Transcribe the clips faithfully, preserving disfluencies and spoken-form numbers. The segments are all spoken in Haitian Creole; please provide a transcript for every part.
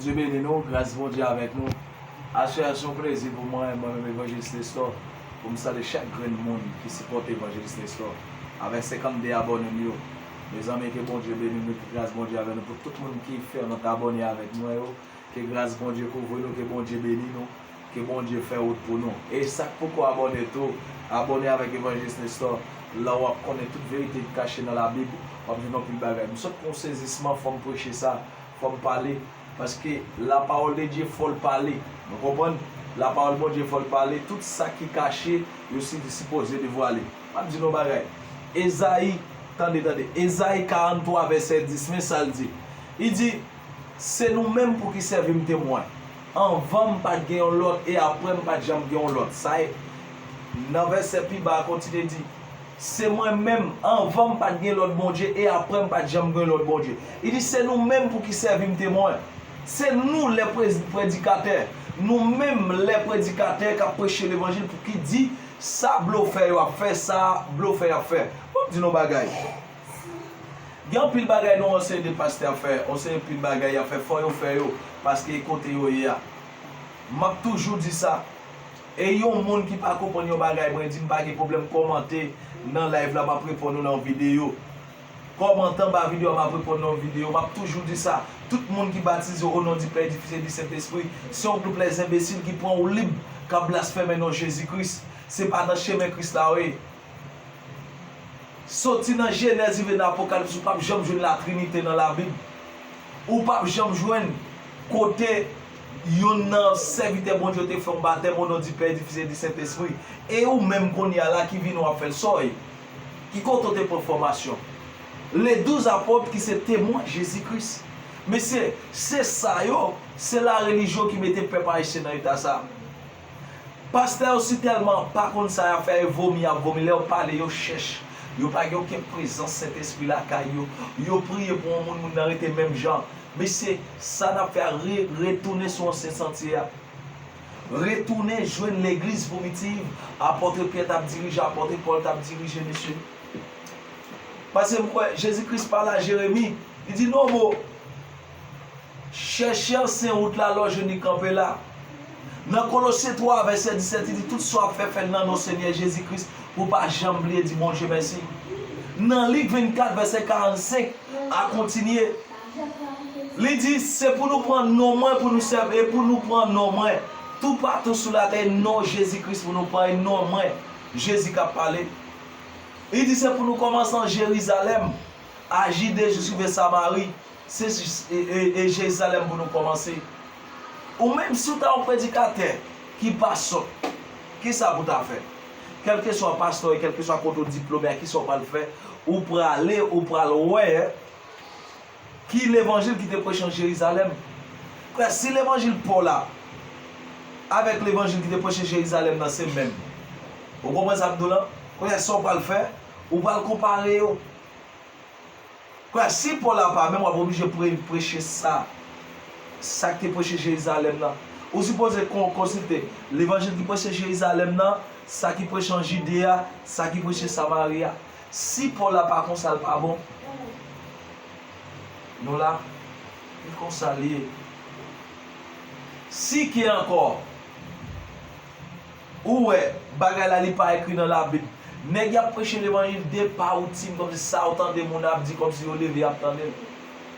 Bondye beni nou, gras Bondye avèk nou. Aswè a se yon plezi pou mwen, mwen menm Evanjelis Nestor, pou m salye chak grenn moun ki sipòte Evanjelis Nestor, avèk senkannde abòne m yo. Mezanmi, ke Bondye beni nou, ke gras Bondye avèk nou, pou tout moun ki fèk abòne avèk mwen yo, ke gras Bondye kouvri nou, ke Bondye beni nou, ke Bondye fè wout pou nou. E sa k poko abòne tou, abòne avèk Evanjelis Nestor, la w ap konnen tout verite ki kache nan Labib, w ap jwenn anpil bagay. M sot pran yon sezisman, fò m preche sa, fò m pale, paske la parole de Dieu fò l pale. Nou konprann? La parole Bondye fò l pale, tout sa ki kache, yo si, sipoze devwale. M ap di nou yon bagay. Ezayi, tande, tande. Ezayi karanntwa, vèsè dis, men sa l di. Li di, se nou menm pou ki sèvi m temwen. Anvan m pa t gen yon lòt, e apre m pa t janm gen yon lòt. Sa e, nan vèsè pi ba a kontinye di, se mwen menm, anvan m pa t gen lòt Bondye, e apre m pa t janm gen lòt Bondye. Li di, se nou menm pou ki sèvi m temwen. Se nou lè pre-, predikatè. Nou menm lè predikatè k ap preche levanjil pou ki di sa blofè yo ap fè, sa blofè yo ap fè. Bon, m di nou bagay. Gen anpil bagay nou anseye de pastè ap fè, anseye anpil bagay y ap fè, fò yo fè yo, paske e kote yo ye a. M ap toujou di sa. E yon moun ki pa konprann yon bagay, mwen di m pa gen pwoblèm, kòmante nan live la, m ap reponn ou nan videyo. Kòmante anba videyo a, m ap reponn nan videyo. M ap toujou di sa. Tout moun ki batize o non di Pè, di Fis e di Sentespri, se yon gwoup lèzenbesil ki pran ou lib, k ap blasfeme non Jezi Kris. Se pa nan chemen Kris la yo ye. Soti nan Jenèz rive nan Apokalips, ou p ap janm jwenn Latrinite nan Labib. Ou p ap janm jwenn kote youn nan sèvitè Bondye yo te fè yon batèm o non di Pè, di Fis e di Sentespri. E ou menm kounye a la ki vini w ap fè l, sa w ye? Ki kote w te pran fòmasyon? Les douze apôtres ki se temwen Jezi Kris. Mesye, se sa yo, se larelijyon ki mete pèp ayisyen nan eta sa. Pastè yo si tèlman pa konn sa y ap fè, e vomi y ap vomi. Lè yo pale, yo chèch. Yo pa gen okenn prezans Sentespri lakay yo. Yo priye pou yon moun, moun nan rete menm jan. Mesye, sa n ap fè a, re-, retounen sou ansyen santye a. Retounen jwenn legliz primitiv. Apòt Pyè t ap dirije, apòt Pòl t ap dirije, mesye. Paske m kwè Jezi Kris pale a Jeremi. Li di, non, mo. Chèche ansyen wout la, lè w jwenn li kanpe la. Nan Kolose twa, vèsè disèt, li di, tout sa w ap fè, fè l nan non Senyè Jezi Kris, pou w pa janm bliye di Bondye mèsi. Nan Lik vennkat, vèsè karannsenk a kontinye, li di, se pou nou pran non mwen, pou nou sèvi, e pou nou pran non mwen. Toupatou sou latè, e non Jezi Kris pou nou pran, e non mwen, Jezi k ap pale. Li di, se pou nou kòmanse an Jerizalèm, a Jide jis rive Samari. Se, e, e, e Jerizalèm pou nou kòmanse. Ou menm, si w ta yon predikatè ki pa sòt, kisa pou w ta fè? Kèlkeswa pastè w ye, kèlkeswa kote w diplome a, kisa w pral fè? Ou prale, ou pral wè ki levanjil ki te preche an Jerizalèm. Frè, si levanjil Pòl la avèk levanjil ki te preche Jerizalèm nan se menm, ou konprann sa m di w lan? Kounye a, sa w pral fè? Ou pral konpare yo. Kwè, si Pòl la pa menm, w ap oblije pre-, preche sa, sa k te preche Jerizalèm nan. Ou sipoze kon-, konsilte levanjil ki preche Jerizalèm nan, sa ki preche an Jide a, sa ki preche Samari a. Si Pòl la pa konsa, l pa bon. Nou la, e konsa l ye. Si ke ankò, ou wè, bagay la li pa ekri nan Labib. Nèg y ap preche levanjil de pa woutin, kòmsi sa w tande moun ap di, kòmsi yo leve y ap tande l.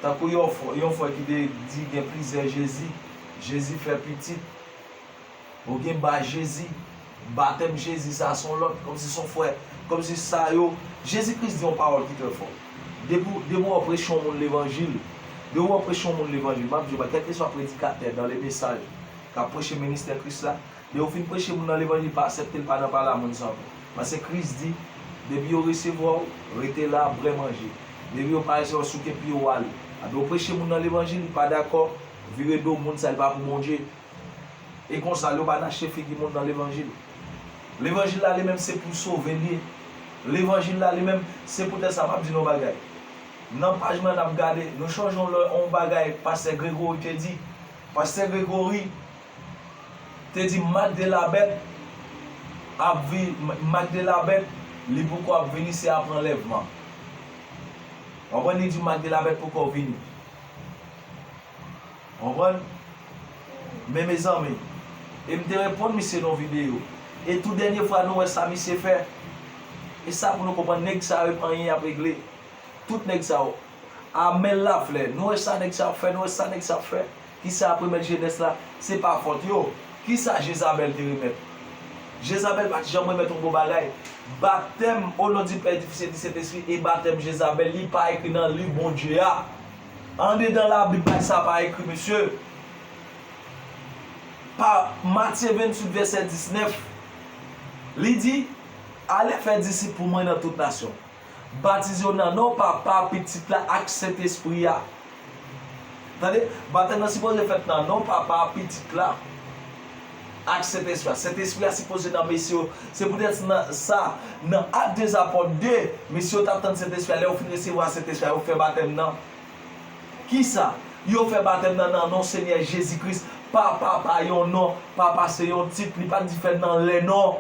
Tankou yon frè, yon frè ki te di gen plizyè Jezi. Jezi fè pitit. Ou gen ba Jezi. Batèm Jezi, sa se yon lòt, kòmsi se yon frè, kòmsi sa yo. Jezi Kris di yon pawòl ki trè fò. Depi w, depi w preche yon moun levanjil, depi w preche yon moun levanjil, m ap di w, kèlkeswa predikatè dans le message k ap preche ministè Kris la, lè w fin preche moun nan levanjil, pa aksepte l, pa nan pale a moun sa ankò. Paske Kris di, depi yo resevwa w, rete la, bwè, manje. Depi yo pa resevwa w, souke pye w, ale. Apre w preche moun nan levanjil, li pa dakò, vire do, moun sa, li pa pou Bondye. E konsa, lè w pa nache figi moun nan levanjil. Levanjil la, li menm, se pou sove l ye. Levanjil la, li menm, se poutèt sa, m ap di nou yon bagay. Nan paj mwen, n ap gade, nou chonje yon lè, yon bagay pastè Gregory te di. Pastè Gregory te di mak de la bèt ap vi-, mak de la bèt, li poko ap vini, se apre anlèvman. Konprann, li di mak de la bèt poko vini. Konprann? Men mezanmi, e m te reponn misye nan yon videyo. E tou dènye fwa nou wè sa misye fè. E sa pou nou konprann, nèg sa yo, anyen y ap regle. Tout nèg sa yo, a men laflè. Nou wè sa nèg sa ap fè, nou wè sa nèg sa ap fè. Kisa y ap remèt jenès la? Se pa fòt yo. Kisa Jezabèl te remèt? Jezabèl pa t janm remèt yon bon bagay. Batèm o non di Pè, di Fis e di Sentespri, e batèm Jezabèl, li pa ekri nan liv Bondye a. Andedan Labib, bagay sa pa ekri, mesye. Pa Matye venntuit, vèsè diznèf, li di, "Ale fè disip pou mwen nan tout nasyon. Batize yo nan non Papa, Pitit la ak Sentespri a." Tande, batèm nan sipoze fèt nan non Papa, Pitit la ak Sentespri a. Sentespri a sipoze nan mesye yo. Se poutèt nan sa, nan Ak dè Zapòt de, mesye yo t ap tann Sentespri a. Lè yo fin resevwa Sentespri a, yo fè batèm nan. Kisa? Yo fè batèm nan, nan non Senyè Jezi Kris. Papa pa yon non, Papa se yon tit, li pa t di fè nan lè non.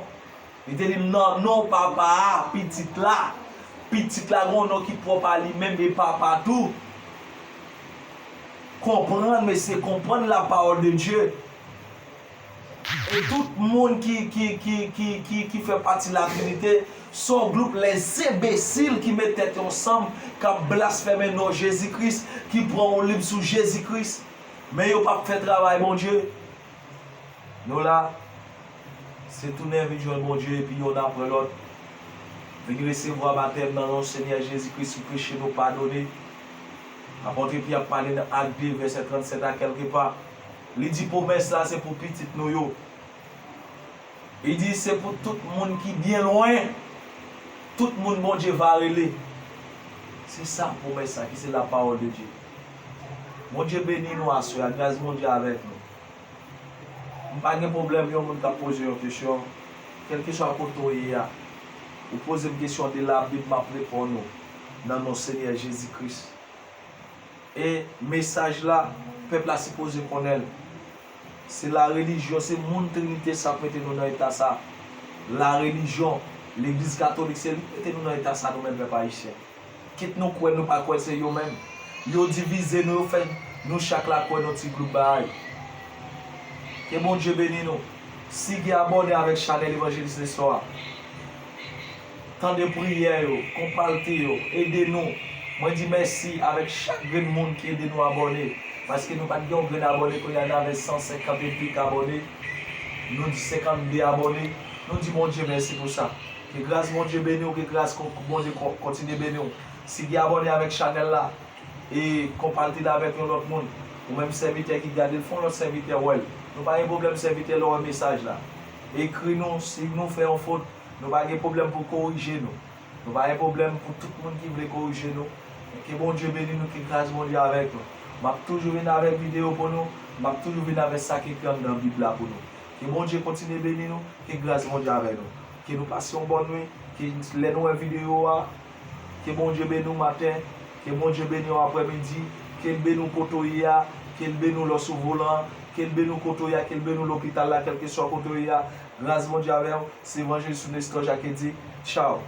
Li te di m nan non Papa a, Pitit la. Pitit la gen yon non ki pwòp a li menm, e Papa tou. Konprann, mesye, konprann la parole de Dieu. E tout moun ki, ki, ki, ki, ki, ki fè pati Latrinite, se yon gwoup lèzenbesil ki met tèt yo ansanm, k ap blasfeme non Jezi Kris, ki pran yon lib sou Jezi Kris. Men yo p ap fè travay Bondye. Nou la, se tounen vin jwenn Bondye, epi yonn apre lòt. Vin resevwa batèm nan non Senyè Jezi Kris pou peche nou padone. Apot Pyè ap pale nan Ak de, vèsè trannsèt a kèlkepa. Li di pwomès la se pou pitit nou yo. Li di se pou tout moun ki byen lwen, tout moun Bondye va rele. Se sa pwomès la ki se la parole de Dieu. Bondye beni nou aswè a, gras Bondye avèk nou. M pa gen pwoblèm yon moun k ap poze yon kesyon, kèlkeswa kote w ye a. Ou poze m kesyon de Labib, m ap reponn ou nan non Senyè Jezi Kris. E mesaj la, pèp la sipoze konnen l. Se la relijyon, se moun Trinite sa k mete nou nan eta sa. La relijyon, legliz katolik, se li k mete nou nan eta sa, nou menm pèp ayisyen. Kit nou kwè, nou pa kwè, se yo menm. Yo divize nou, yo fè nou chak la kwè nan ti gwoup bagay. Ke Bondye beni nou. Sigi abòne avèk chanèl Evanjelis Nestor a. Tande priyè yo, konpalte yo, ede nou. Mwen di mèsi avèk chak grenn moun ki ede nou abòne. Paske nou pa t gen yon grenn abòne, kounye a n avè san senkant e pik abòne. Nou di senkannde abòne. Nou di Bondye mèsi pou sa. Ke gras Bondye beni w, ke gras kon-, Bondye kon-, kontinye beni w. Sigi abòne avèk chanèl la e konpalte l avèk yon lòt moun. Ou menm sèvitè ki gade l, fè yon lòt sèvitè wè l. Nou pa gen pwoblèm sèvitè lè w wè mesaj la. Ekri nou, si nou fè yon fot, nou pa gen pwoblèm pou korije nou. Nou pa gen pwoblèm pou tout moun ki vle korije nou. Ke Bondye beni nou, ke gras Bondye avèk nou. M ap toujou vin avèk videyo pou nou, m ap toujou vin avèk sa ki ekri anndan Bib la pou nou. Ke Bondye kontinye beni nou, ke gras Bondye avèk nou. Ke nou pase yon bòn nwit, ke lè nou wè videyo a, ke Bondye beni w maten, ke Bondye beni w aprèmidi, ke l beni w kote w ye a, ke l beni w lè w sou volan an, ke l beni w kote w ye a, ke l beni w lopital la, kèlkeswa kote w ye a. Gras Bondye avè w, se Evanjelis Nestor Jacques ki di, tchaw.